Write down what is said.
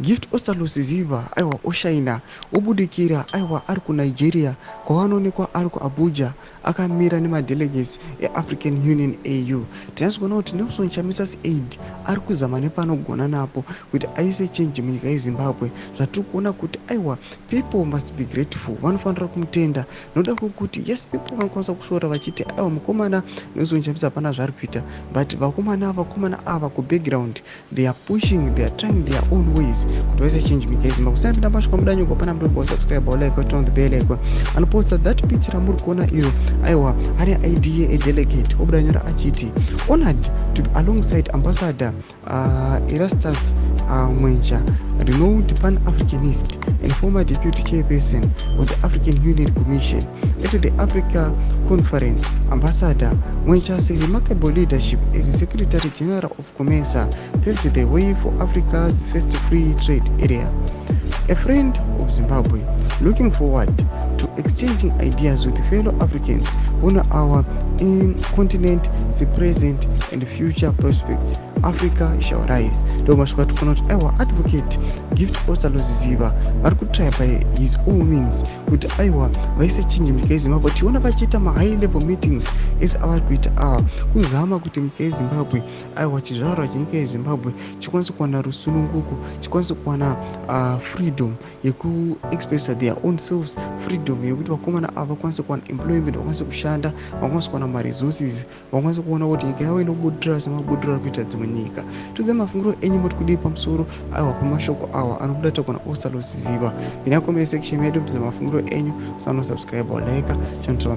Gift Ostallos Siziba aiwa oshaina, obudikira aiwa ari kuNigeria, kwavanoonekwa ari kuAbuja akamira nemadelegates eAfrican Union, AU. Tinyatsikuona kuti Nelson Chamisa's aide ari kuzama nepanogona napo kuti aise change munyika yeZimbabwe. Zvatiri kuona kuti aiwa, people must be grateful, vanofanira kumutenda noda kwekuti, yes, people vanokwanisa kusvora vachiti aiwa, mukomana Nelson Chamisa hapana zvaari kuita, but vakomana ava kubackground, they are pushing, they are trying their own ways kuti vaise change munyika yeZimbabwe. Kusana pinda masvika mudanyogwa pana mutombo, subscribe, like, turn on the bell icon. Anoposta that picture ramuri kuona iro, aiwa, ane ID yedelegate, obuda nyora achiti, "Honored to be alongside Ambassador Erastus Mwencha, renowned pan-Africanist and former deputy chairperson of the African Union Commission, at the Africa Conference. Ambassador Mwencha's remarkable leadership as Secretary General of COMESA paved the way for Africa's first free trade area. A friend of Zimbabwe, looking forward to exchanging ideas with fellow Africans on our in continent's present and future prospects. Africa shall rise." Ndo masvika tikuona kuti aiwa, Advocate Gift Ostallos Siziba vari kutry by his own means kuti aiwa, vaise change munyika yeZimbabwe. Tiona vachiita mahigh level meetings ese avari kuita ava, kuzama kuti nyika yeZimbabwe, aiwa, chizvarwa chenyika yeZimbabwe chikwanise kuwana rusununguko, chikwanise kuwana freedom yekuexpressa their own selves, freedom yekuti vakomana ava vakwanise kuwana employment, vakwanise kushanda, vakwanise kuwana maresources, vakwanise kuona kuti nyika yavo inobudirira semabudiriro ari kuita dzimwe nyika. Tudze mafungiro enyu, moti kudii pamusoro aiwa pamashoko awa anobuda tagona Ostallos Siziba? Pinda comment section medu, mutidze mafungiro enyu. Usanosubscribe, like channel.